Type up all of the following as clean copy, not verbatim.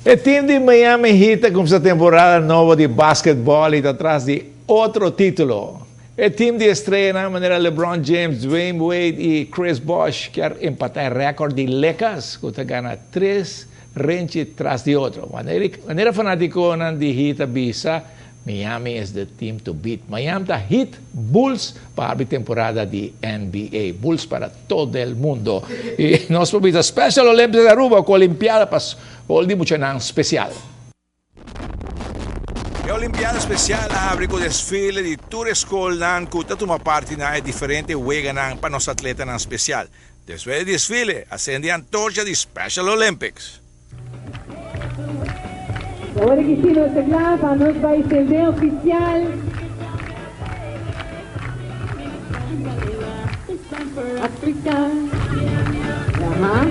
E team di Miami Heat a cuminsa temporada nobo di basketball y ta tras di otro titulo. E team di estreyanan manera LeBron James, Dwyane Wade y Chris Bosh kier empata e record di Lakers cu ta gana tres renchi tras di otro. Manera fanaticonan di Heat a bisa, Miami is the team to beat. Miami ta Heat Bulls pa habri temporada di NBA. Bulls para todo el mundo. Y nos por bisa Special Olympics di Aruba cu Olimpiada pa scol di muchanan special. E Olimpiada Special a habri cu desfile di tur e scolnan cu ta tuma parti na e diferente weganan pa nos atletanan special. Despues di desfile a sende antorcha di Special Olympics. Awor ki si nos ta kla pa nos bai sende ofisial. Afrika. Aha.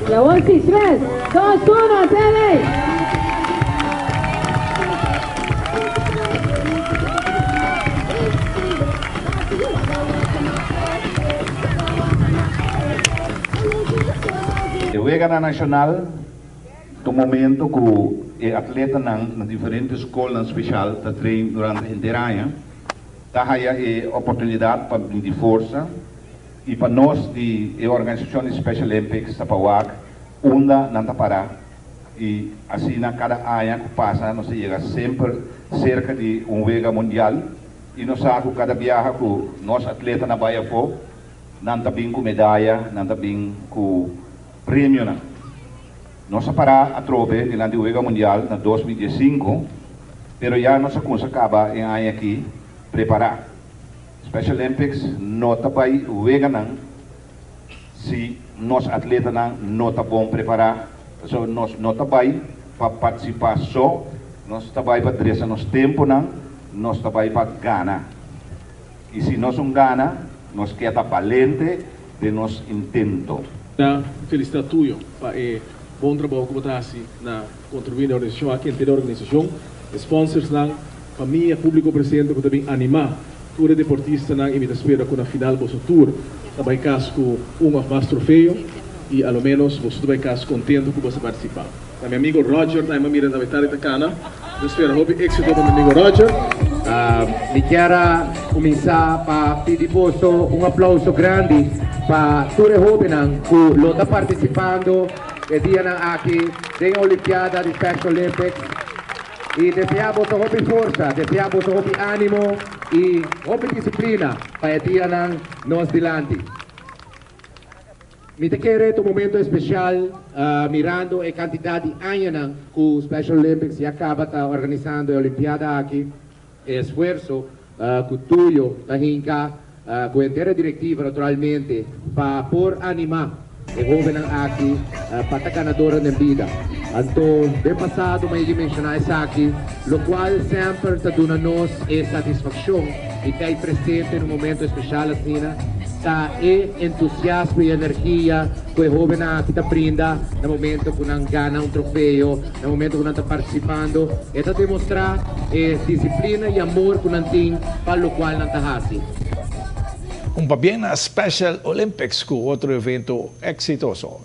Y awor si, tres, dos, uno, sende! E Weganan Nashonal ta un momento ku e atletanan na diferente skolnan speshal ta train durante henter aña, ta haya e oportunidat pa midi forsa i pa nos di e organisashon di Special Olympics ta pa wak unda nan ta para i asina kada aña ku pasa nos ta yega semper serka di un wega mundial i nos sa ku kada biaha ku nos atletanan bai afó nan ta bin ku medaya, nan ta bin ku premionan. Nos a para atrobe dilanti Wega Mundial na 2015, pero ya nos a cunsa caba e aña aki prepara. Special Olympics no ta bay weganan si nos atletanan no ta bon prepara, pasobra nos no ta bay pa participa so, nos ta bay pa dresa nos temponan, nos ta bay pa gana. Y si nos un gana, nos ke ta balente den nos intento. Ta felicita tuyo pa e bon trabou cu bo ta haci na contribui na e organisacion aki, henter e organisacion, e sponsorsnan, famia, publico presente cu ta bin anima tur e deportistanan y mi ta spera cu na final boso tur ta bay cas cu un of mas trofeo y a lo menos boso ta bay cas contento cu boso a participa. Na mi amigo Roger tambe mira ta bay ta cana. Mi spera hopi exito pa mi amigo Roger. Mi kier a cuminsa pa pidi boso un aplauso grandi pa tur e hobennan cu lo ta participando e dianan aki den e Olimpiada di Special Olympics y desea boso hopi forsa, desea boso hopi animo y hopi disciplina pa e dianan nos dilanti. Mi ta kere ta un momento especial mirando e cantidad di añanan cu Special Olympics ya caba ta organisando e Olimpiada aki, e esfuerzo cu tuyo ta hinca cu henter e directiva naturalmente pa por anima e hobennan aki pa ta ganadornan den bida. Anto den pasado mi a yegi menciona esaki, locual semper ta duna nos e satisfaccion di ta ei presente na un momento especial asina, Ta e entusiasmo y energia cu e hobennan aki ta brinda na momento cu nan gana un trofeo, na momento cu nan ta participando. E ta demostra e disciplina y amor cu nan tin pa locual nan ta haci. Un pabien na Special Olympics cu otro evento exitoso.